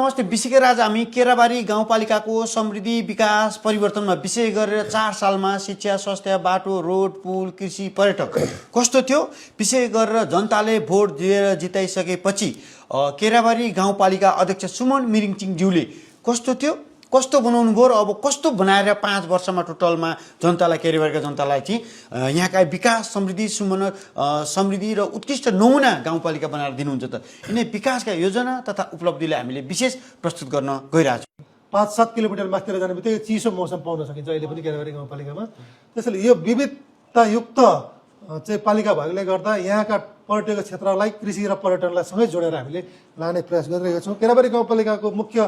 नमस्ते। विशेष आज हामी केराबारी गाउँपालिकाको समृद्धि विकास परिवर्तनमा विशेष गरेर 4 सालमा शिक्षा, स्वास्थ्य, बाटो, रोड, पुल, कृषि, पर्यटक कस्तो थियो विशेष गरेर जनताले भोट दिएर जिताइसकेपछि केराबारी गाउँपालिका अध्यक्ष सुमन मिरिङचिङज्यूले कस्तो थियो, कस्तो बनाउनु भयो र अब कस्तो बनाएर 5 वर्षमा टोटलमा जनतालाई, केराबारीका जनतालाई चाहिँ यहाँका विकास समृद्धि र उत्कृष्ट नमुना गाउँपालिका बनाएर दिनुहुन्छ त यिनै विकासका योजना तथा उपलब्धिले हामीले विशेष प्रस्तुत गर्न गइरहेको छौँ। 5-7 किलोमिटर माथि जाने बित्तिकै चिसो मौसम पाउन सकिन्छ अहिले पनि केराबारी गाउँपालिकामा। त्यसैले यो विविधतायुक्त चाहिँ पालिका भएकोले गर्दा यहाँका पर्यटकीय क्षेत्रलाई, कृषि र पर्यटनलाई सँगै जोडेर हामीले लाने प्रयास गरिरहेका छौँ। केराबारी गाउँपालिकाको मुख्य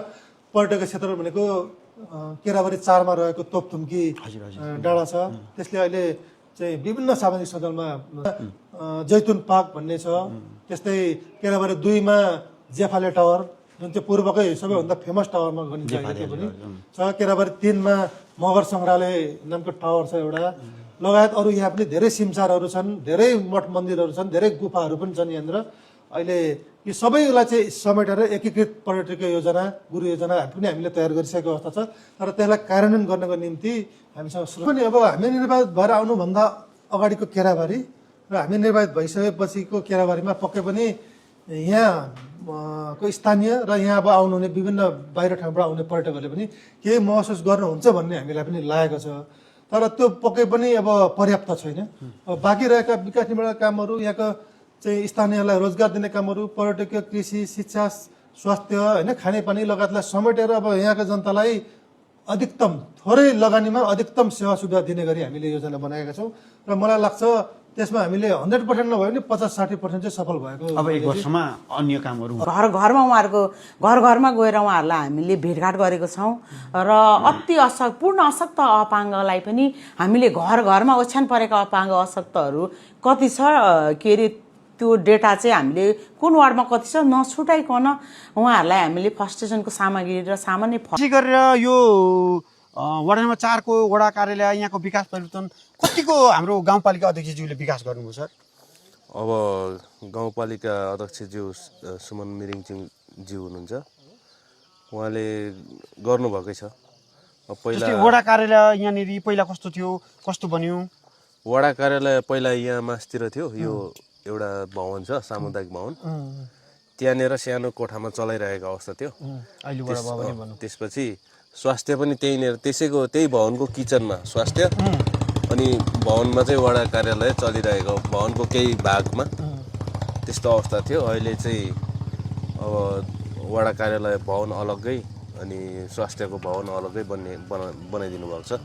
पर्यटकीय क्षेत्र भनेको केराबारी 4 मा रहेको तोपथुम्की डाँडा छ। त्यसले अहिले चाहिँ विभिन्न सामाजिक सञ्जालमा जैतुन पार्क भन्ने छ। त्यस्तै केराबारी 2 मा जेफाले टावर जुन चाहिँ पूर्वकै सबैभन्दा फेमस टावरमा गनिन्छ अहिले पनि छ। केराबारी 3 मा मगर सङ्ग्रहालय नामको टावर छ एउटा, लगायत अरू यहाँ पनि धेरै सिमसारहरू छन्, धेरै मठ मन्दिरहरू छन्, धेरै गुफाहरू पनि छन् यहाँनिर। अहिले यी सबैलाई चाहिँ समेटेर एकीकृत पर्यटकीय योजना, गुरु योजना पनि हामीले तयार गरिसकेको अवस्था छ। तर त्यसलाई कार्यान्वयन गर्नको निम्ति हामीसँग पनि अब हामी निर्वाचित भएर आउनुभन्दा अगाडिको केराबारी र हामी निर्वाचित भइसकेपछिको केराबारीमा पक्कै पनि यहाँको स्थानीय र यहाँ अब आउनुहुने विभिन्न बाहिर ठाउँबाट आउने पर्यटकहरूले पनि केही महसुस गर्नुहुन्छ भन्ने हामीलाई पनि लागेको छ। तर त्यो पक्कै पनि अब पर्याप्त छैन। बाँकी रहेका विकास निर्माणका कामहरू, यहाँको चाहिँ स्थानीयलाई रोजगार दिने कामहरू, पर्यटकीय, कृषि, शिक्षा, स्वास्थ्य, होइन, खानेपानी लगायतलाई समेटेर अब यहाँका जनतालाई अधिकतम थोरै लगानीमा अधिकतम सेवा सुविधा दिने गरी हामीले योजना बनाएका छौँ। र मलाई लाग्छ त्यसमा हामीले 100% नभए पनि 50-60% चाहिँ सफल भएको। अब 1 वर्षमा अन्य कामहरू घर घरमा उहाँहरूको घर घरमा गएर उहाँहरूलाई हामीले भेटघाट गरेको छौँ र अति पूर्ण अशक्त अपाङ्गलाई पनि हामीले घर घरमा ओछ्यान परेका अपाङ्ग अशक्तहरू कति छ के अरे त्यो डेटा चाहिँ हामीले कुन वार्डमा कति छ नछुटाइकन उहाँहरूलाई हामीले फर्स्ट स्टेसनको सामग्री र सामान्य विशेष गरेर यो वडा नम्बर 4 को वडा कार्यालय यहाँको विकास परिवर्तन कतिको हाम्रो गाउँपालिका अध्यक्षज्यूले विकास गर्नुभयो सर? अब गाउँपालिका अध्यक्षज्यू सुमन मिरिङचिङज्यू हुनुहुन्छ, उहाँले गर्नुभएकै छ। पहिला वडा कार्यालय यहाँनिर पहिला कस्तो थियो, कस्तो बन्यो? वडा कार्यालय पहिला यहाँ मास्तिर थियो, यो एउटा भवन छ, सामुदायिक भवन, त्यहाँनिर सानो कोठामा चलाइरहेको अवस्था थियो। त्यसपछि स्वास्थ्य पनि त्यही भवनको किचनमा स्वास्थ्य, अनि भवनमा चाहिँ वडा कार्यालय चलिरहेको भवनको केही भागमा त्यस्तो अवस्था थियो। अहिले चाहिँ अब वडा कार्यालय भवन अलग्गै अनि स्वास्थ्यको भवन अलग्गै बनाइदिनु भएको छ।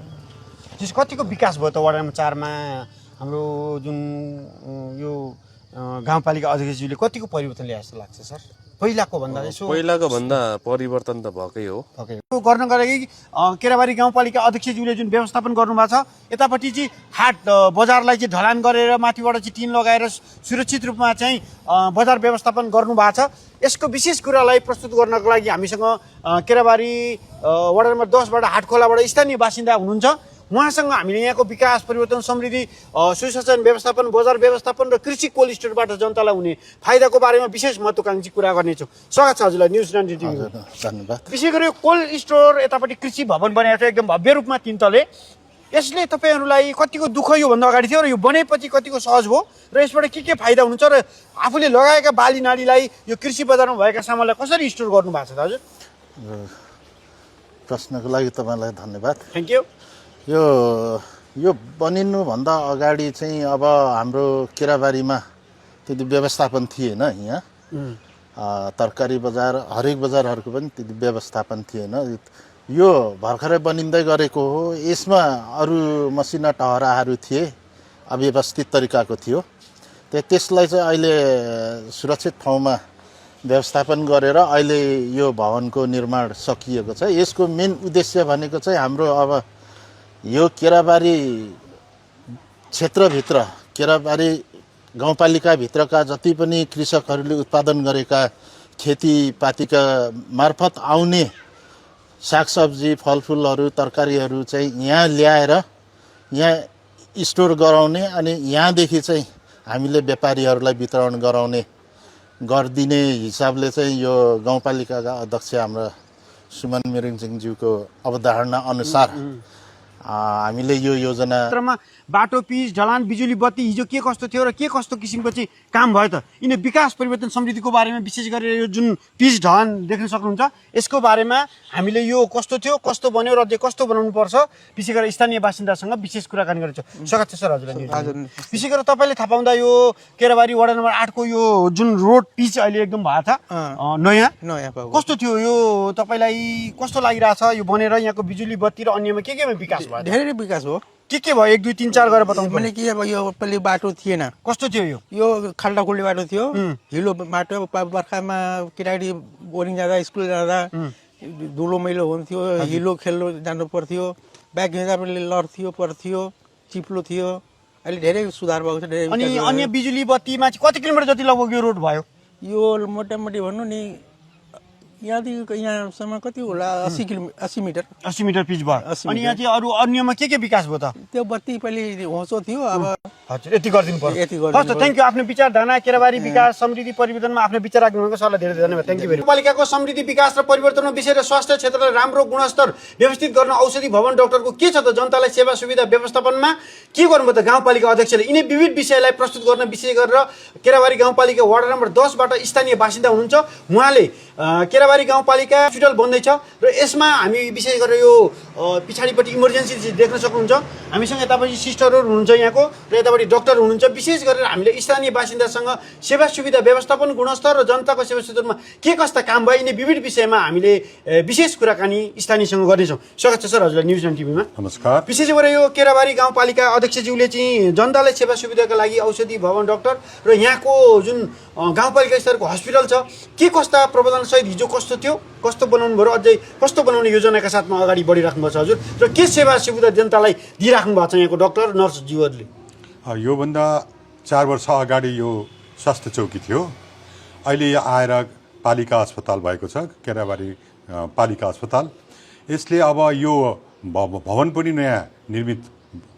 कतिको विकास भयो त वडा नम्बर 4 मा हाम्रो जुन यो गाउँपालिका अध्यक्षज्यूले कतिको परिवर्तन ल्याए जस्तो लाग्छ सर? पहिलाको भन्दा परिवर्तन त भएकै हो। गर्न गएकी केराबारी गाउँपालिका अध्यक्षज्यूले जुन व्यवस्थापन गर्नुभएको छ, यतापट्टि चाहिँ हाट बजारलाई चाहिँ ढलान गरेर माथिबाट चाहिँ टिन लगाएर सुरक्षित रूपमा चाहिँ बजार व्यवस्थापन गर्नुभएको छ। यसको विशेष कुरालाई प्रस्तुत गर्नको लागि हामीसँग केराबारी वडा नम्बर 10 बाट हाटखोलाबाट स्थानीय बासिन्दा हुनुहुन्छ। उहाँसँग हामीले यहाँको विकास परिवर्तन, समृद्धि, सुशासन व्यवस्थापन, बजार व्यवस्थापन र कृषि कोल्ड स्टोरबाट जनतालाई हुने फाइदाको बारेमा विशेष महत्त्वाकांक्षी कुरा गर्नेछौँ। स्वागत छ हजुरलाई न्युज 90 टिभीमा। धन्यवाद। विशेष गरी कोल्ड स्टोर यतापट्टि कृषि भवन बनाएको छ एकदम भव्य रूपमा 3 तले। यसले तपाईँहरूलाई कतिको दुःख योभन्दा अगाडि थियो र यो बनेपछि कतिको सहज भयो र यसबाट के फाइदा हुन्छ र आफूले लगाएका बाली नालीलाई यो कृषि बजारमा भएका सामानलाई कसरी स्टोर गर्नु भएको छ दाजु? प्रश्नको लागि तपाईँलाई धन्यवाद। Thank you. यो बनिनुभन्दा अगाडि चाहिँ अब हाम्रो केराबारीमा त्यति व्यवस्थापन थिएन। यहाँ तरकारी बजार, हरेक बजारहरूको पनि त्यति व्यवस्थापन थिएन। यो भर्खरै बनिँदै गरेको हो। यसमा अरू मसिना टहराहरू थिए, अव्यवस्थित तरिकाको थियो। त्यसलाई चाहिँ अहिले सुरक्षित ठाउँमा व्यवस्थापन गरेर अहिले यो भवनको निर्माण सकिएको छ। यसको मेन उद्देश्य भनेको चाहिँ हाम्रो अब यो केराबारी क्षेत्रभित्र, केराबारी गाउँपालिकाभित्रका जति पनि कृषकहरूले उत्पादन गरेका खेतीपातीका मार्फत आउने सागसब्जी, फलफुलहरू, तरकारीहरू चाहिँ यहाँ ल्याएर यहाँ स्टोर गराउने अनि यहाँदेखि चाहिँ हामीले व्यापारीहरूलाई वितरण गराउने गरिदिने हिसाबले चाहिँ यो गाउँपालिकाका अध्यक्ष हाम्रा सुमन मिरिङसिंहज्यूको अवधारणा अनुसार हामीले यो योजना क्षेत्रमा बाटो पिच ढलान बिजुली बत्ती हिजो के कस्तो थियो र के कस्तो किसिमको चाहिँ काम भयो त यिनी विकास परिवर्तन समृद्धिको बारेमा विशेष गरेर यो जुन पिच ढलान देख्न सक्नुहुन्छ यसको बारेमा हामीले यो कस्तो थियो कस्तो बन्यो र अझै कस्तो बनाउनु पर्छ विशेष गरेर स्थानीय बासिन्दासँग विशेष कुराकानी गर्छौँ। स्वागत छ सर हजुरलाई। विशेष गरेर तपाईँले थाहा पाउँदा यो केराबारी वडा नम्बर 8 को यो जुन रोड पिच अहिले एकदम भएको छ नयाँ कस्तो थियो यो तपाईँलाई कस्तो लागिरहेछ यो बनेर यहाँको बिजुली बत्ती र अन्यमा केमा विकास भयो? धेरै विकास हो। के भयो 1 2 3 4 गरेर बताउनु मैले के अब यो पहिले बाटो थिएन। कस्तो थियो यो खाल्डा खुल्डी बाटो थियो, हिलो बाटो। बर्खामा केटाकेटी बोर्डिङ जाँदा स्कुल जाँदा धुलो मैलो हुन्थ्यो, हिलो खेल्नु जानु पर्थ्यो, ब्याग हिँड्दा पनि लड्थ्यो पर्थ्यो, चिप्लो थियो। अहिले धेरै सुधार भएको छ। धेरै अनि अन्य बिजुली बत्तीमा चाहिँ कति किलोमिटर जति लगभग यो रोड भयो? यो मोटामोटी भन्नु नि यहाँदेखि यहाँसम्म कति होला 80 मिटर पिच भयो। अनि यहाँ चाहिँ अरू अन्यमा के विकास भयो त? त्यो बत्ती पहिले होचो थियो, अब हजुर यति गरिदिनु पर्यो। यति गरिदिनु हस् त, थ्याङ्क यू। आफ्नो विचारधारा केराबारी विकास समृद्धि परिवर्तनमा आफ्नो विचार राख्नुभएको सरलाई धेरै धन्यवाद। Thank you very much. पालिकाको समृद्धि विकास र परिवर्तनमा विषय र स्वास्थ्य क्षेत्रलाई राम्रो गुणस्तर व्यवस्थित गर्न औषधि भवन डाक्टरको के छ त जनतालाई सेवा सुविधा व्यवस्थापनमा के गर्नुभयो त गाउँपालिका अध्यक्षले? यिनै विविध विषयलाई प्रस्तुत गर्न विशेष गरेर केराबारी गाउँपालिका वडा नम्बर 10 बाट स्थानीय बासिन्दा हुनुहुन्छ। उहाँले केराबारी गाउँपालिका हस्पिटल बन्दैछ र यसमा हामी विशेष गरेर यो पछाडिपट्टि इमर्जेन्सी देख्न सक्नुहुन्छ। हामीसँग यतापट्टि सिस्टरहरू हुनुहुन्छ यहाँको र यतापट्टि डाक्टर हुनुहुन्छ। विशेष गरेर हामीले स्थानीय बासिन्दासँग सेवा सुविधा व्यवस्थापन गुणस्तर र जनताको सेवा सुविधामा के कस्ता काम भयो यिनी विविध विषयमा हामीले विशेष कुराकानी स्थानीयसँग गर्नेछौँ। स्वागत छ सर हजुरलाई न्युज 9 टिभीमा। नमस्कार। विशेष गरेर यो केराबारी गाउँपालिका अध्यक्षज्यूले चाहिँ जनतालाई सेवा सुविधाका लागि औषधि भवन डाक्टर र यहाँको जुन गाउँपालिका स्तरको हस्पिटल छ के कस्ता प्रबन्धन सहित हिजो कस्तो थियो कस्तो बनाउनु भयो अझै कस्तो बनाउने योजनाका साथमा अगाडि बढिराख्नु भएको छ हजुर र के सेवा सुविधा जनतालाई दिइराख्नु भएको छ यहाँको डाक्टर नर्सज्यूहरूले? योभन्दा 4 वर्ष अगाडि यो स्वास्थ्य चौकी थियो। अहिले यो आएर पालिका अस्पताल भएको छ, केराबारी पालिका अस्पताल। यसले अब यो भवन पनि नयाँ निर्मित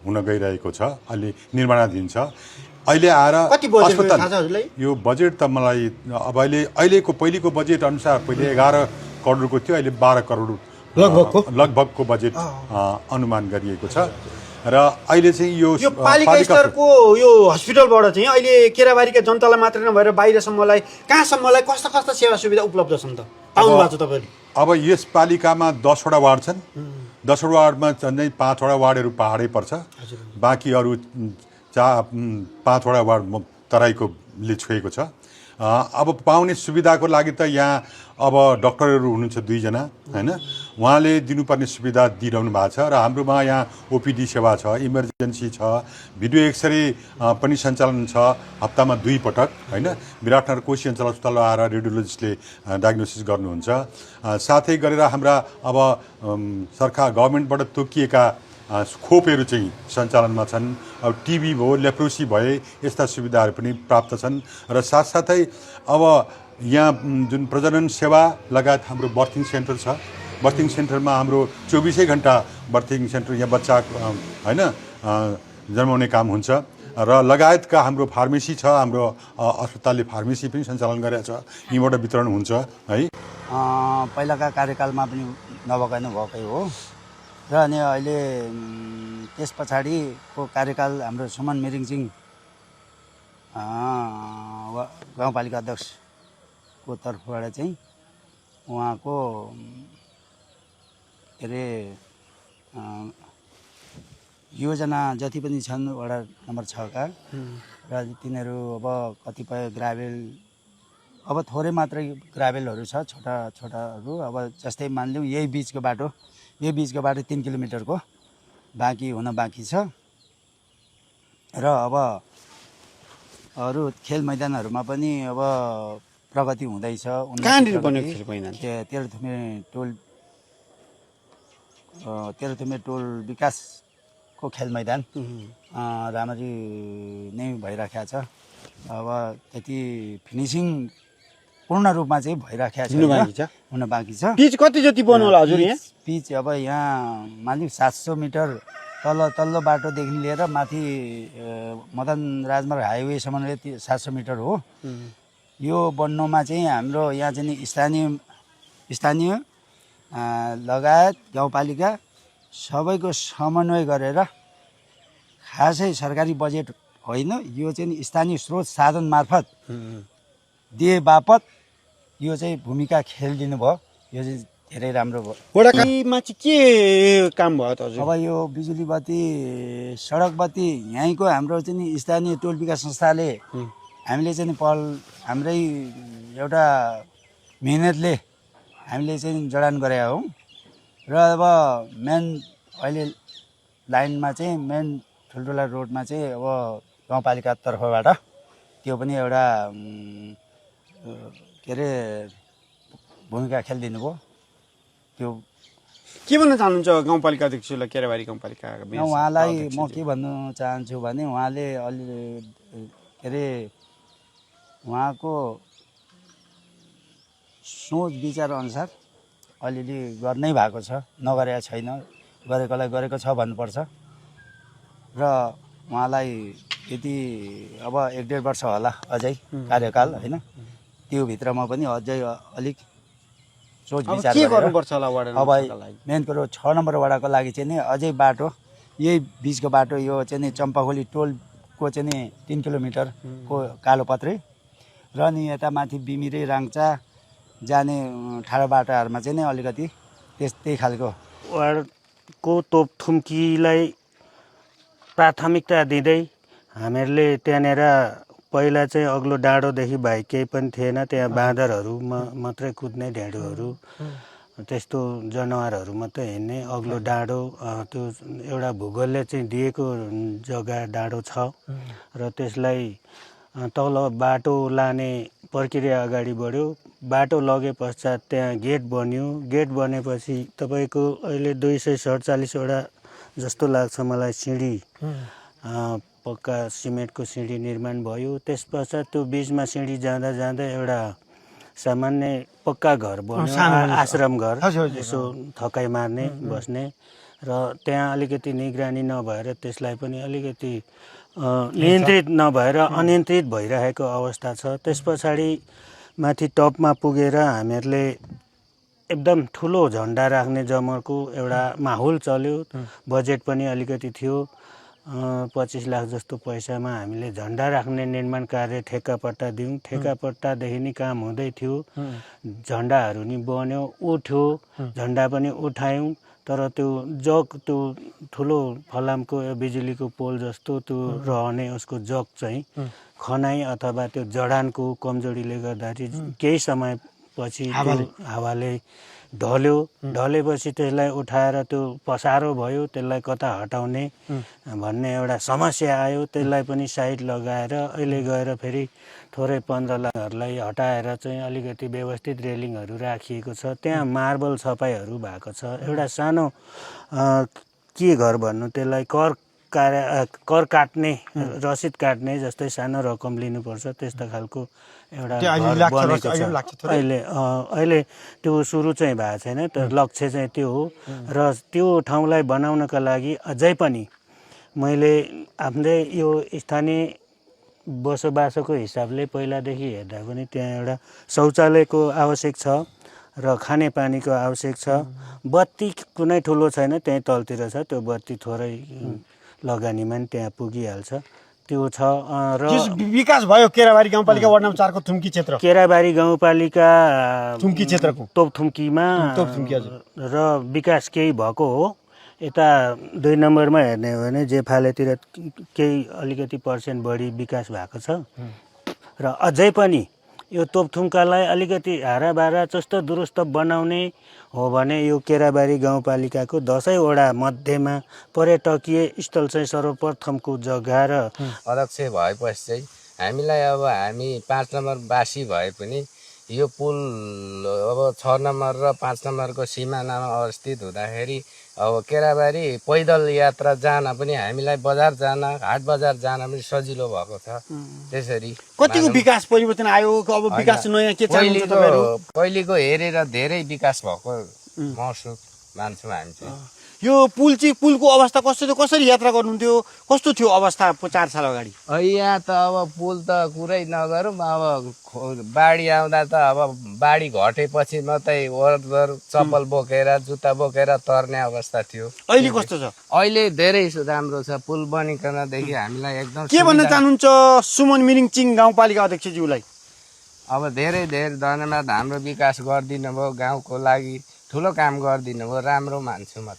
हुन गइरहेको छ, अहिले निर्माणाधीन छ। अहिले आएर अस्पताल यो बजेट त मलाई अब अहिलेको पहिलेको बजेट अनुसार पहिले 11 करोडको थियो, अहिले 12 करोड लगभगको बजेट अनुमान गरिएको छ। र अहिले चाहिँ यो पालिका स्तरको यो हस्पिटलबाट चाहिँ अहिले केराबारीका जनतालाई मात्र नभएर बाहिरसम्मलाई कहाँसम्मलाई कस्ता कस्ता सेवा सुविधा उपलब्ध छन् त पाउनु भएको छ तपाईँले? अब यस पालिकामा 10 वटा वार्ड छन्। 10 वटा वार्डमा झन्डै 5 वटा वार्डहरू पहाडै पर्छ, बाँकी अरू 5 वटा वार्ड तराईकोले छोएको छ। अब पाउने सुविधाको लागि त यहाँ अब डाक्टरहरू हुनुहुन्छ 2 जना हैन, उहाँले दिनुपर्ने सुविधा दिइरहनु भएको छ। र हाम्रोमा यहाँ ओपिडी सेवा छ, इमर्जेन्सी छ, भिडियो एक्सरे पनि सञ्चालन छ हप्तामा 2 पटक हैन। विराटनगर कोशी अञ्चल अस्पताल आएर रेडियोलोजिस्टले डायग्नोसिस गर्नुहुन्छ। साथै गरेर हाम्रा अब सरकार गभर्नमेन्टबाट तोकिएका खोपहरू चाहिँ सञ्चालनमा छन्। अब टिबी भयो, लेप्रोसी भए यस्ता सुविधाहरू पनि प्राप्त छन्। र साथसाथै अब यहाँ जुन प्रजनन सेवा लगायत हाम्रो बर्थिङ सेन्टर छ, बर्थिङ सेन्टरमा हाम्रो 24 घण्टा बर्थिङ सेन्टर यहाँ बच्चा हैन जन्माउने काम हुन्छ। र लगायतका हाम्रो फार्मेसी छ, हाम्रो अस्पतालले फार्मेसी पनि सञ्चालन गरेको छ, यहीँबाट वितरण हुन्छ है। पहिलाका कार्यकालमा पनि भएकै हो र अनि अहिले त्यस पछाडिको कार्यकाल हाम्रो सुमन मिरिङसिंह गाउँपालिका अध्यक्षको तर्फबाट चाहिँ उहाँको के अरे योजना जति पनि छन् वडा नम्बर 6 का र तिनीहरू अब कतिपय ग्राभेल अब थोरै मात्रै ग्राभेलहरू छ, छोटा छोटाहरू। अब जस्तै मानिलिउँ यही बिचको बाटो 3 किलोमिटरको बाँकी हुन बाँकी छ। र अब अरू खेल मैदानहरूमा पनि अब प्रगति हुँदैछ। तेह्रथुमे टोल विकासको खेल मैदान राम्ररी नै भइराखेको छ। अब त्यति फिनिसिङ पूर्ण रूपमा चाहिँ भइराखेको छ, हुन बाँकी छ। पिच कति जति बन्नु होला हजुर यहाँ? पिच अब यहाँ मालिक 700 मिटर तल्लो बाटोदेखि लिएर माथि मदन राजमार्ग हाइवेसम्म 700 मिटर हो। यो बन्नुमा चाहिँ हाम्रो यहाँ चाहिँ स्थानीय लगायत गाउँपालिका सबैको समन्वय गरेर खासै सरकारी बजेट होइन, यो चाहिँ स्थानीय स्रोत साधन मार्फत दिए बापत यो चाहिँ भूमिका खेलिदिनु भयो। यो चाहिँ धेरै राम्रो भयो। वडाकामा चाहिँ के काम भयो त हजुर? अब यो बिजुली बत्ती, सडक बत्ती यहीँको हाम्रो चाहिँ स्थानीय टोल विकास संस्थाले हामीले चाहिँ पहल हाम्रै एउटा मेहनतले हामीले चाहिँ जडान गरेका हौँ। र अब मेन अहिले लाइनमा चाहिँ मेन ठुल्ठुला रोडमा चाहिँ अब गाउँपालिका तर्फबाट त्यो पनि एउटा के अरे भूमिका खेलिदिनु भयो। त्यो के भन्न चाहनुहुन्छ गाउँपालिका अध्यक्षलाई, केराबारी गाउँपालिका? उहाँलाई म के भन्नु चाहन्छु भने उहाँले अलि के अरे उहाँको सोच विचार अनुसार अलिअलि गर्नै भएको छ, नगरेको छैन। गरेकोलाई गरेको छ भन्नुपर्छ। र उहाँलाई यति अब 1.5 वर्ष होला अझै कार्यकाल होइन, त्यो भित्रमा पनि अझै अलिक सोच विचार के गर्नुपर्छ होला वार्ड अब मेन कुरो 6 नम्बर वडाको लागि चाहिँ नि अझै बाटो, यही बिचको बाटो यो चाहिँ नि चम्पाखोली टोलको चाहिँ नि 3 किलोमिटरको कालोपत्रे र नि यता माथि बिमिरे राङ्चा जाने ठाडो बाटाहरूमा चाहिँ नि अलिकति त्यही खालको वार्डको तोपथुम्कीलाई प्राथमिकता दिँदै हामीहरूले त्यहाँनिर पहिला चाहिँ अग्लो डाँडोदेखि बाहेक केही पनि थिएन। त्यहाँ बाँदरहरू मात्रै कुद्ने, ढेँडोहरू, त्यस्तो जनावरहरू मात्रै हिँड्ने अग्लो डाँडो। त्यो एउटा भूगोलले चाहिँ दिएको जग्गा डाँडो छ र त्यसलाई तल बाटो लाने प्रक्रिया अगाडि बढ्यो। बाटो लगे पश्चात त्यहाँ गेट बन्यो। गेट बनेपछि तपाईँको अहिले 247वटा जस्तो लाग्छ मलाई सिँढी, पक्का सिमेन्टको सिँढी निर्माण भयो। त्यस पश्चात त्यो बिचमा सिँढी जाँदा जाँदा एउटा सामान्य पक्का घर बन्यो, आश्रम घर, यसो थकाइ मार्ने बस्ने। र त्यहाँ अलिकति निगरानी नभएर त्यसलाई पनि अलिकति नियन्त्रित नभएर अनियन्त्रित भइरहेको अवस्था छ। त्यस पछाडि माथि टपमा पुगेर हामीहरूले एकदम ठुलो झन्डा राख्ने जमरको एउटा माहौल चल्यो। बजेट पनि अलिकति थियो, 25 लाख जस्तो पैसामा हामीले झन्डा राख्ने निर्माण कार्य ठेक्कापट्टा दियौँ। ठेक्कापट्टादेखि नै काम हुँदै थियो, झन्डाहरू नि बन्यो, उठ्यो, झन्डा पनि उठायौँ। तर त्यो जग, त्यो ठुलो फलामको बिजुलीको पोल जस्तो त्यो रहने उसको जग चाहिँ खनाई अथवा त्यो जडानको कमजोरीले गर्दाखेरि केही समयपछि हावाले ढल्यो। ढलेपछि त्यसलाई उठाएर त्यो पसारो भयो, त्यसलाई कता हटाउने भन्ने एउटा समस्या आयो। त्यसलाई पनि साइड लगाएर अहिले गएर फेरि थोरै 15 लाखहरूलाई हटाएर चाहिँ अलिकति व्यवस्थित रेलिङहरू राखिएको छ। त्यहाँ मार्बल छपाईहरू भएको छ। एउटा सानो के घर भन्नु त्यसलाई, कर काट्ने, रसिद काट्ने जस्तै सानो रकम लिनुपर्छ त्यस्तो खालको एउटा घर बनेको छ। अहिले त्यो सुरु चाहिँ भएको छैन, तर लक्ष्य चाहिँ त्यो हो। र त्यो ठाउँलाई बनाउनका लागि अझै पनि मैले आफ्नै यो स्थानीय बसोबासोको हिसाबले पहिलादेखि हेर्दा पनि त्यहाँ एउटा शौचालयको आवश्यक छ र खानेपानीको आवश्यक छ। बत्ती कुनै ठुलो छैन, त्यहीँ तलतिर छ। त्यो बत्ती थोरै लगानीमा नि त्यहाँ पुगिहाल्छ, त्यो छ। र विकास भयो केराबारी गाउँपालिका वार्ड नम्बर 4 को थुम्की क्षेत्र, केराबारी गाउँपालिका थुम्की क्षेत्रको तोपथुम्कीमा र विकास केही भएको हो। यता 2 नम्बरमा हेर्ने हो भने जेफालेतिर केही अलिकति % बढी विकास भएको छ। र अझै पनि यो तोपथुम्कालाई अलिकति हाराबारा चुस्त दुरुस्त बनाउने हो भने यो केराबारी गाउँपालिकाको 10 वडा मध्येमा पर्यटकीय स्थल चाहिँ सर्वप्रथमको जग्गा र अध्यक्ष भएपछि चाहिँ हामीलाई अब हामी 5 नम्बर बासी भए पनि यो पुल अब 6 नम्बर र 5 नम्बरको सिमानामा अवस्थित हुँदाखेरि अब केराबारी पैदल यात्रा जान पनि हामीलाई बजार जान, हाट बजार जान पनि सजिलो भएको छ। त्यसरी कतिको विकास परिवर्तन आयो? अब विकास नयाँ के चाहनुहुन्छ तपाईहरु? पहिलेको हेरेर धेरै विकास भएको महसुस मान्छौँ हामी चाहिँ। यो पुलको अवस्था कस्तो थियो, कसरी यात्रा गर्नुहुन्थ्यो, कस्तो थियो अवस्था 4 साल अगाडि? यहाँ त अब पुल त कुरै नगरौँ, अब बाढी आउँदा त अब बाढी घटेपछि मात्रै ओरदोर चप्पल बोकेर जुत्ता बोकेर तर्ने अवस्था थियो। अहिले कस्तो छ? अहिले धेरै राम्रो छ, पुल बनिकनदेखि हामीलाई एकदम के भन्न चाहनुहुन्छ सुमन मिरिङचिङ गाउँपालिका अध्यक्षज्यूलाई? अब धेरै धन्यवाद, हाम्रो विकास गरिदिनु भयो, गाउँको लागि ठुलो काम गरिदिनु भयो, राम्रो मान्छु म।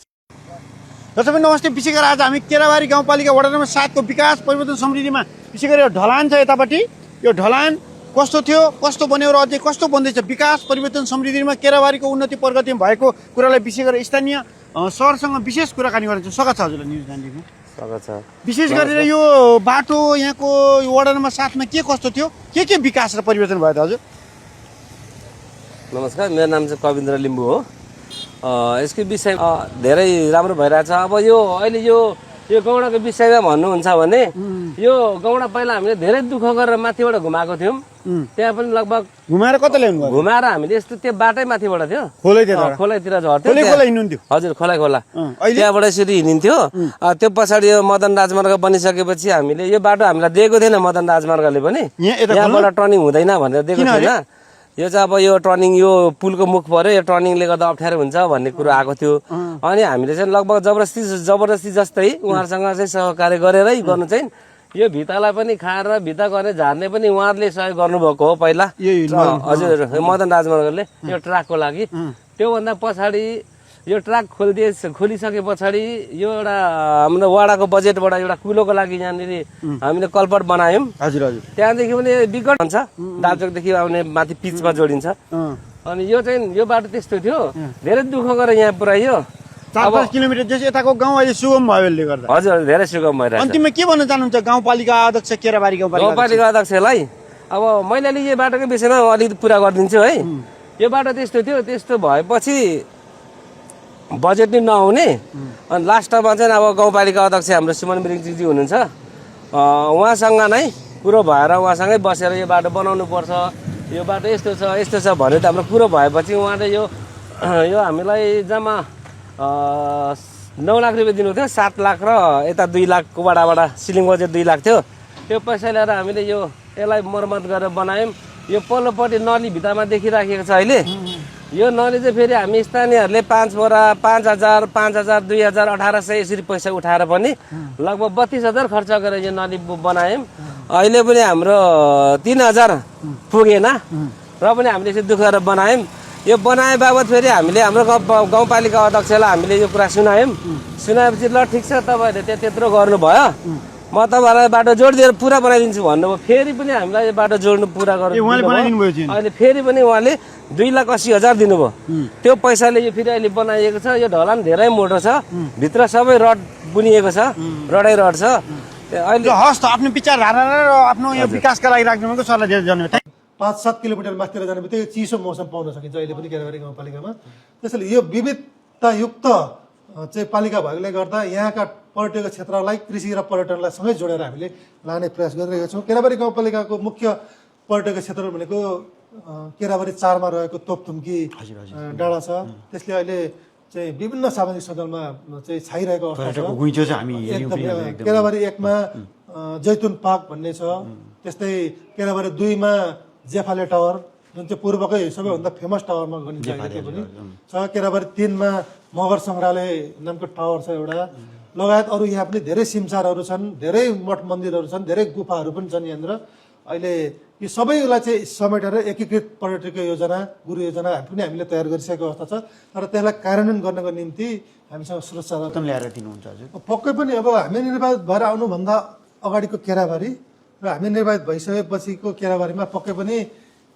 दर्शक नमस्ते, विशेष गरेर आज हामी केराबारी गाउँपालिका वडा नम्बर 7 को विकास परिवर्तन समृद्धिमा विशेष गरेर यो ढलान छ यतापट्टि, यो ढलान कस्तो थियो, कस्तो बन्यो र अझै कस्तो बन्दैछ, विकास परिवर्तन समृद्धिमा केराबारीको उन्नति प्रगति भएको कुरालाई विशेष गरेर स्थानीय सरसँग विशेष कुराकानी गर्छु। स्वागत छ हजुरलाई न्युज गान्धीको। स्वागत छ। विशेष गरेर यो बाटो यहाँको वडा नम्बर 7 मा के कस्तो थियो, के विकास र परिवर्तन भयो त हजुर? नमस्कार, मेरो नाम चाहिँ कविन्द्र लिम्बू हो। यसको विषयमा धेरै राम्रो भइरहेछ। अब यो अहिले यो गौडाको विषयमा भन्नुहुन्छ भने यो गौडा पहिला हामीले धेरै दुःख गरेर माथिबाट घुमाएको थियौँ। त्यहाँ पनि लगभग घुमाएर कता ल्याउनु भयो? घुमाएर हामीले यस्तो त्यो बाटै माथिबाट थियो, खोलैतिर झर्थ्यो। हजुर, खोला त्यहाँबाट यसरी हिँडिन्थ्यो। त्यो पछाडि यो मदन राजमार्ग बनिसकेपछि हामीले यो बाटो हामीलाई दिएको थिएन, मदन राजमार्गले पनि यहाँबाट टर्निङ हुँदैन भनेर दिएको थिएन। यो चाहिँ अब यो टर्निङ यो पुलको मुख पऱ्यो, यो टर्निङले गर्दा अप्ठ्यारो हुन्छ भन्ने कुरो आएको थियो। अनि हामीले चाहिँ लगभग जबरजस्ती जस्तै उहाँहरूसँग चाहिँ सहकार्य गरेरै गर्नु चाहिँ यो भित्तालाई पनि खाएर भित्ता गर्ने झार्ने पनि उहाँहरूले सहयोग गर्नुभएको हो पहिला। हजुर, मदन राजमार्गले यो ट्र्याकको लागि। त्योभन्दा पछाडि यो ट्र्याक खोलिसके पछाडि यो एउटा हाम्रो वडाको बजेटबाट एउटा कुलोको लागि यहाँनिर हामीले कल्भर्ट बनायौँ। हजुर, त्यहाँदेखि पनि विकट हुन्छ, दालचोकदेखि आउने माथि पिचमा जोडिन्छ। अनि यो चाहिँ यो बाटो त्यस्तो थियो, धेरै दुःख गरेर यहाँ पुऱ्याइयो। 4-5 किलोमिटर जस्तो यताको गाउँ अहिले सुगम भएकोले गर्दा। हजुर, धेरै सुगम भइरहेछ। अन्तिममा के भन्न चाहनुहुन्छ गाउँपालिका अध्यक्ष केराबारी गाउँपालिका अध्यक्षलाई? अब मैले अलि यो बाटोको विषयमा अलिकति पुरा गरिदिन्छु है। यो बाटो त्यस्तो थियो, त्यस्तो भएपछि बजेट नै नहुने, अनि लास्टमा चाहिँ अब गाउँपालिका अध्यक्ष हाम्रो सुमन मिरिङजी हुनुहुन्छ, उहाँसँग नै कुरो भएर उहाँसँगै बसेर यो बाटो बनाउनु पर्छ, यो बाटो यस्तो छ भन्यो त हाम्रो कुरो भएपछि उहाँले यो हामीलाई जम्मा 9 लाख रुपियाँ दिनु थियो। 7 लाख र यता 2 लाखको वडाबाट सिलिङ बजेट 2 लाख थियो। त्यो पैसा ल्याएर हामीले यसलाई मर्मत गरेर बनायौँ। यो पल्लोपट्टि नली भित्तामा देखिराखेको छ अहिले। यो नली चाहिँ फेरि हामी स्थानीयहरूले 5 बोरा 5,000 5,000 2,000 1,800 यसरी पैसा उठाएर पनि लगभग 32,000 खर्च गरेर यो नली बनायौँ। अहिले पनि हाम्रो 3,000 पुगेन र पनि हामीले यसरी दुःख गरेर बनायौँ। यो बनाए बाबत फेरि हामीले हाम्रो गाउँपालिका अध्यक्षलाई हामीले यो कुरा सुनाएपछि ल ठिक छ तपाईँहरूले त्यत्रो गर्नुभयो, म तपाईँहरूलाई बाटो जोडिदिएर पुरा बनाइदिन्छु भन्नुभयो। फेरि पनि हामीलाई यो बाटो जोड्नु पुरा गर्नु अहिले फेरि पनि उहाँले 2,80,000 दिनुभयो। त्यो पैसाले यो फेरि अहिले बनाइएको छ। यो ढलान धेरै मोटो छ, भित्र सबै रड बुनिएको छ, रडै रड छ। अहिले हस् त आफ्नो विचार धारा र आफ्नो यो विकासका लागि राख्नुभएको सरलाई धेरै धन्यवाद। 5-7 किलोमिटर माथितिर जाने बित्तिकै चिसो मौसम पाउन सकिन्छ अहिले पनि केराबारी गाउँपालिकामा। त्यसैले यो विविधतायुक्त चाहिँ पालिका भएकोले गर्दा यहाँका पर्यटकीय क्षेत्रलाई कृषि र पर्यटनलाई सँगै जोडेर हामीले लाने प्रयास गरिरहेका छौँ। केराबारी गाउँपालिकाको मुख्य पर्यटकीय क्षेत्र भनेको केराबारी 4 मा रहेको तोपथुम्की डाँडा छ। त्यसले अहिले चाहिँ विभिन्न सामाजिक सञ्जालमा चाहिँ छाइरहेको अवस्था छ। केराबारी 1 मा जैतुन पार्क भन्ने छ, त्यस्तै केराबारी 2 मा जेफाले टावर जुन चाहिँ पूर्वकै सबैभन्दा फेमस टावरमा गनिन्छ अहिले पनि छ। केराबारी 3 मा मगर सङ्ग्रहालय नामको टावर छ एउटा, लगायत अरू यहाँ पनि धेरै सिमसारहरू छन्, धेरै मठ मन्दिरहरू छन्, धेरै गुफाहरू पनि छन् यहाँनिर। अहिले यी सबैलाई चाहिँ समेटेर एकीकृत पर्यटकीय योजना गुरु योजना पनि हामीले तयार गरिसकेको अवस्था छ। तर त्यसलाई कार्यान्वयन गर्नको निम्ति हामीसँग सुरक्षा रकम ल्याएर दिनुहुन्छ हजुर? पक्कै पनि अब हामी निर्वाचित भएर आउनुभन्दा अगाडिको केराबारी र हामी निर्वाचित भइसकेपछिको केराबारीमा पक्कै पनि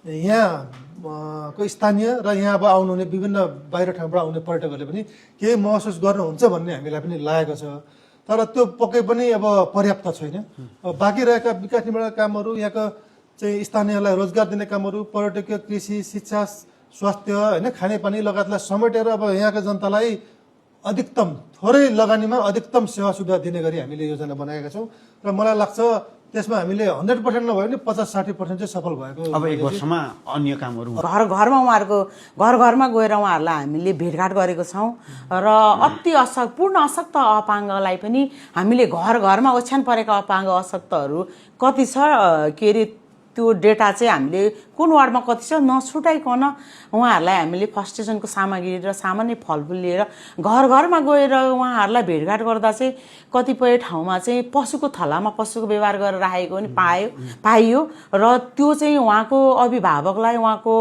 यहाँको स्थानीय र यहाँ अब आउनुहुने विभिन्न बाहिर ठाउँबाट आउने पर्यटकहरूले पनि केही महसुस गर्नुहुन्छ भन्ने हामीलाई पनि लागेको छ। तर त्यो पक्कै पनि अब पर्याप्त छैन। बाँकी रहेका विकास निर्माणका कामहरू, यहाँको चाहिँ स्थानीयलाई रोजगार दिने कामहरू, पर्यटकीय, कृषि, शिक्षा, स्वास्थ्य होइन, खानेपानी लगायतलाई समेटेर अब यहाँको जनतालाई अधिकतम थोरै लगानीमा अधिकतम सेवा सुविधा दिने गरी हामीले योजना बनाएका छौँ। र मलाई लाग्छ त्यसमा हामीले 100% नभए पनि 50-60% चाहिँ सफल भएको। अब 1 वर्षमा अन्य कामहरू घर घरमा उहाँहरूको घर घरमा गएर उहाँहरूलाई हामीले भेटघाट गरेको छौँ र अति पूर्ण अशक्त अपाङ्गलाई पनि हामीले घर घरमा ओछ्यान परेका अपाङ्ग अशक्तहरू कति छ के अरे त्यो डेटा चाहिँ हामीले कुन वार्डमा कति छ नछुटाइकन उहाँहरूलाई हामीले फर्स्ट स्टेसनको सामग्री र सामान्य फलफुल लिएर घर घरमा गएर उहाँहरूलाई भेटघाट गर्दा चाहिँ कतिपय ठाउँमा चाहिँ पशुको थलामा पशुको व्यवहार गरेर राखेको पनि पाइयो र त्यो चाहिँ उहाँको अभिभावकलाई उहाँको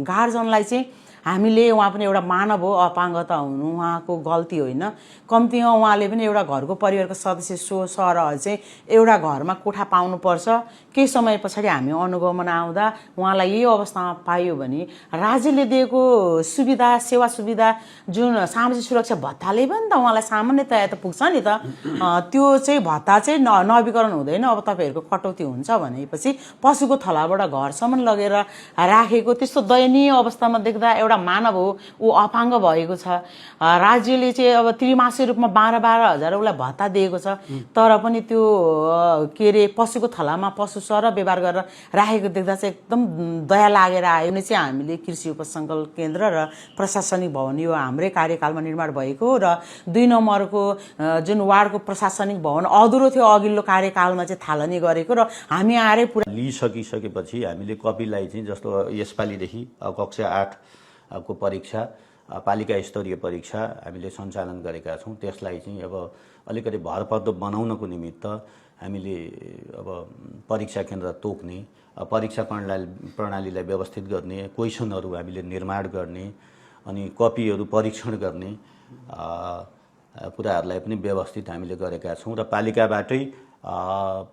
गार्जनलाई चाहिँ हामीले उहाँ पनि एउटा मानव हो, अपाङ्गता हुनु उहाँको गल्ती होइन। कम्तीमा उहाँले पनि एउटा घरको परिवारको सदस्य सरह चाहिँ एउटा घरमा कोठा पाउनुपर्छ। केही समय पछाडि हामी अनुगमन आउँदा उहाँलाई यही अवस्थामा पाइयो भने राज्यले दिएको सुविधा सेवा सुविधा जुन सामाजिक सुरक्षा भत्ताले पनि त उहाँलाई सामान्यतया त पुग्छ नि त, त्यो चाहिँ भत्ता चाहिँ नवीकरण हुँदैन। अब तपाईँहरूको कटौती हुन्छ भनेपछि पशुको थलाबाट घरसम्म लगेर राखेको त्यस्तो दयनीय अवस्थामा देख्दा एउटा मानव हो, ऊ अपाङ्ग भएको छ। राज्यले चाहिँ अब त्रिमासिक रूपमा 12,000 उसलाई भत्ता दिएको छ, तर पनि त्यो के अरे पशुको थलामा पशु सर व्यवहार गरेर राखेको देख्दा चाहिँ एकदम दया लागेर आयो। भने चाहिँ हामीले कृषि उपसङ्कलन केन्द्र र प्रशासनिक भवन यो हाम्रै कार्यकालमा निर्माण भएको र 2 नम्बरको जुन वार्डको प्रशासनिक भवन अधुरो थियो अघिल्लो कार्यकालमा चाहिँ थालनी गरेको र हामी आएरै पुरा लिइसकिसकेपछि हामीले कपीलाई चाहिँ जस्तो यसपालिदेखि कक्षा 8 को परीक्षा पालिका स्तरीय परीक्षा हामीले सञ्चालन गरेका छौँ। त्यसलाई चाहिँ अब अलिकति भरपर्दो बनाउनको निमित्त हामीले अब परीक्षा केन्द्र तोक्ने, परीक्षा प्रणालीलाई व्यवस्थित गर्ने, क्वेसनहरू हामीले निर्माण गर्ने अनि कपीहरू परीक्षण गर्ने कुराहरूलाई पनि व्यवस्थित हामीले गरेका छौँ र पालिकाबाटै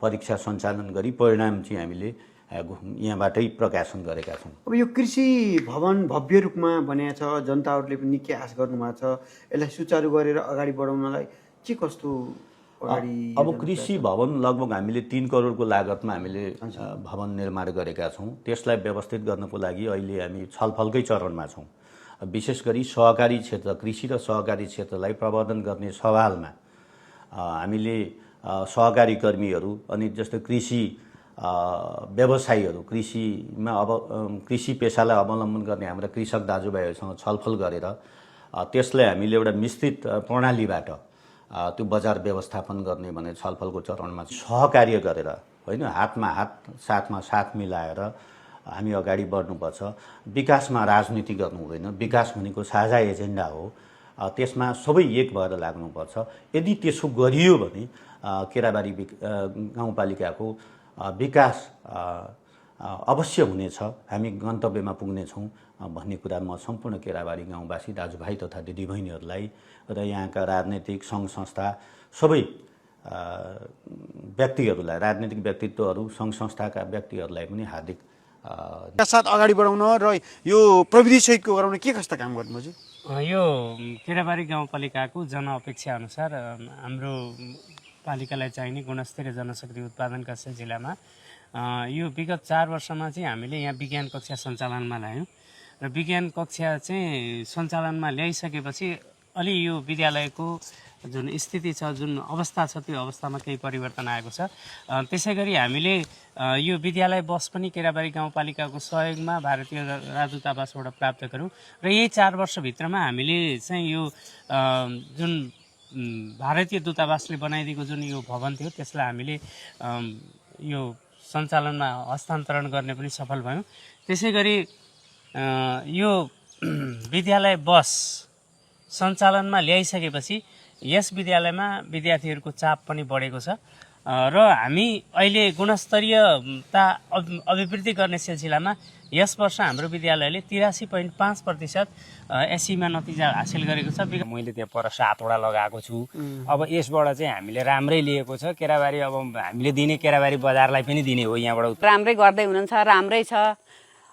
परीक्षा सञ्चालन गरी परिणाम चाहिँ हामीले यहाँबाटै प्रकाशन गरेका छौँ। अब यो कृषि भवन भव्य रूपमा बनिएको छ, जनताहरूले पनि निकै आश गर्नुभएको छ। यसलाई सुचारू गरेर अगाडि बढाउनलाई के कस्तो अगाडि? अब कृषि भवन लगभग हामीले 3 करोडको लागतमा हामीले भवन निर्माण गरेका छौँ। त्यसलाई व्यवस्थित गर्नको लागि अहिले हामी छलफलकै चरणमा छौँ। विशेष गरी सहकारी क्षेत्र, कृषि र सहकारी क्षेत्रलाई प्रवर्धन गर्ने सवालमा हामीले सहकारी कर्मीहरू अनि जस्तो कृषि व्यवसायीहरू, कृषिमा अब कृषि पेसालाई अवलम्बन गर्ने हाम्रा कृषक दाजुभाइहरूसँग छलफल गरेर त्यसलाई हामीले एउटा मिश्रित प्रणालीबाट त्यो बजार व्यवस्थापन गर्ने भने छलफलको चरणमा सहकार्य गरेर होइन, हातमा हात साथमा साथ मिलाएर हामी अगाडि बढ्नुपर्छ। विकासमा राजनीति गर्नु हुँदैन, विकास भनेको साझा एजेन्डा हो, त्यसमा सबै एक भएर लाग्नुपर्छ। यदि त्यसो गरियो भने केराबारी गाउँपालिकाको विकास अवश्य हुनेछ, हामी गन्तव्यमा पुग्नेछौँ भन्ने कुरा म सम्पूर्ण केराबारी गाउँवासी दाजुभाइ तथा दिदीबहिनीहरूलाई र यहाँका राजनैतिक सङ्घ संस्था सबै व्यक्तिहरूलाई, राजनीतिक व्यक्तित्वहरू, सङ्घ संस्थाका व्यक्तिहरूलाई पनि हार्दिक साथ अगाडि बढाउन र यो प्रविधि सहितको गराउन के कस्ता काम गर्नु हजुर? यो केराबारी गाउँपालिकाको जनअपेक्षा अनुसार हाम्रो पालिकालाई चाहिने गुणस्तरीय जनशक्ति उत्पादनका सिलसिलामा यो विगत 4 वर्षमा चाहिँ हामीले यहाँ विज्ञान कक्षा सञ्चालनमा ल्यायौँ र विज्ञान कक्षा चाहिँ सञ्चालनमा ल्याइसकेपछि अलि यो विद्यालयको जुन स्थिति छ, जुन अवस्था छ, त्यो अवस्थामा केही परिवर्तन आएको छ। त्यसै गरी हामीले यो विद्यालय बस पनि केराबारी गाउँपालिकाको सहयोगमा भारतीय राजदूतावासबाट प्राप्त गऱ्यौँ र यही 4 वर्षभित्रमा हामीले चाहिँ यो जुन भारतीय दूतावासले बनाइदिएको जुन यो भवन थियो त्यसलाई हामीले यो सञ्चालनमा हस्तान्तरण गर्ने पनि सफल भयौँ। त्यसै गरी यो विद्यालय बस सञ्चालनमा ल्याइसकेपछि यस विद्यालयमा विद्यार्थीहरूको चाप पनि बढेको छ र हामी अहिले गुणस्तरीयता अभिवृद्धि गर्ने सिलसिलामा यस वर्ष हाम्रो विद्यालयले 83.5% एससीमा नतिजा हासिल गरेको छ। मैले त्यहाँ पर 7वटा लगाएको छु। अब यसबाट चाहिँ हामीले राम्रै लिएको छ। केराबारी अब हामीले दिने केराबारी बजारलाई पनि दिने हो। यहाँबाट राम्रै गर्दै हुनुहुन्छ, राम्रै छ।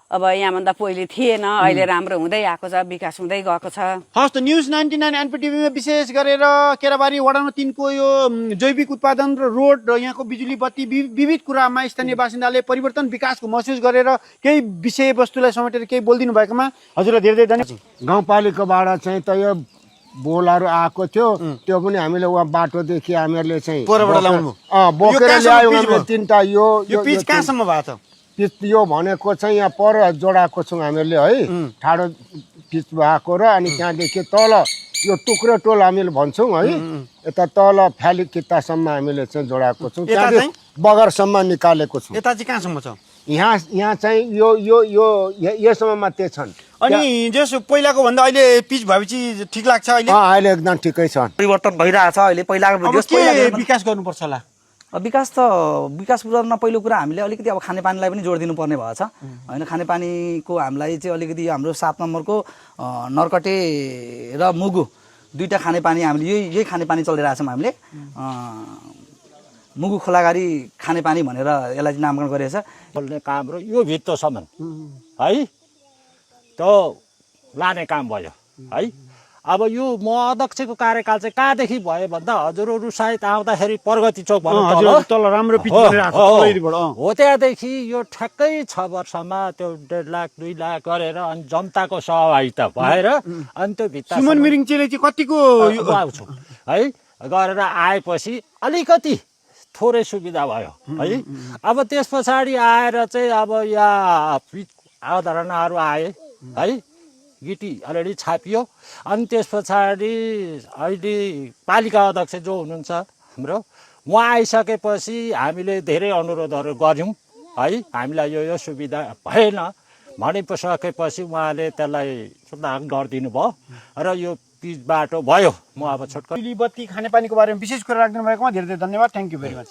अब यहाँभन्दा पहिले थिएन, अहिले राम्रो हुँदै आएको छ, विकास हुँदै गएको छ। हस् त न्युज 99 एनपीटीभीमा विशेष गरेर केराबारी वडा नम्बर 3 को यो जैविक उत्पादन र रोड र यहाँको बिजुली बत्ती विविध कुरामा स्थानीय बासिन्दाले परिवर्तन विकासको महसुस गरेर केही विषयवस्तुलाई समेटेर केही बोलिदिनु भएकोमा हजुरलाई धेरै धेरै धन्यवाद। गाउँपालिकाबाट चाहिँ त यो बोलहरू आएको थियो त्यो पनि हामीले उहाँ बाटोदेखि हामीहरूले चाहिँ परबाट ल्याउनु बोकेर ल्यायौँ हामीले तिनवटा यो पिच कहाँसम्म भएको छ पिच यो भनेको चाहिँ यहाँ पर जोडाएको छौँ हामीहरूले है ठाडो पिच भएको र अनि त्यहाँदेखि तल यो टुक्रे टोल हामीले भन्छौँ है यता तल फ्याली कित्तासम्म हामीले चाहिँ जोडाएको छौँ त्यहाँदेखि बगरसम्म निकालेको छौँ यता चाहिँ कहाँसम्म छ यहाँ चाहिँ यो यो यो योसम्म मात्रै छन् अनि जस पहिलाको भन्दा अहिले पिच भएपछि ठिक लाग्छ अहिले अहिले एकदम ठिकै छ परिवर्तन भइरहेछ अहिले पहिलाको के विकास गर्नुपर्छ होला विकास गर्न पहिलो कुरा हामीले अलिकति अब खानेपानीलाई पनि जोड दिनुपर्ने भएछ होइन खानेपानीको हामीलाई चाहिँ अलिकति हाम्रो 7 नम्बरको नरकटे र मुगु दुईटा खानेपानी हामीले यही खानेपानी चलिरहेछौँ हामीले मुगु खोलागारी खानेपानी भनेर यसलाई नामकरण गरेको छ खोल्ने काम र यो भित्तोसम्म है त्यो लाने काम भयो है अब यो म अध्यक्षको कार्यकाल चाहिँ कहाँदेखि भयो भन्दा हजुरहरू सायद आउँदाखेरि प्रगति चौक तल राम्रो पिच हो त्यहाँदेखि यो ठ्याक्कै 6 वर्षमा त्यो 1.5 लाख 2 लाख गरेर अनि जनताको सहभागिता भएर अनि त्यो भित्ता सुमन मिरिङ चाहिँ कतिको आउँछु है गरेर आएपछि अलिकति थोरै सुविधा भयो है अब त्यस पछाडि आएर चाहिँ अब यहाँ अवधारणाहरू आए है गिटी अलरेडी छापियो अनि त्यस पछाडि अहिले पालिका अध्यक्ष जो हुनुहुन्छ हाम्रो उहाँ आइसकेपछि हामीले धेरै अनुरोधहरू गऱ्यौँ है हामीलाई यो सुविधा भएन भनिसकेपछि उहाँले त्यसलाई सुधार गरिदिनु भयो र यो पिच बाटो भयो म अब छोटकट बत्ती खानेपानीको बारेमा विशेष कुरा राख्दिनु भएकोमा धेरै धेरै धन्यवाद थ्याङ्क यू भेरी मच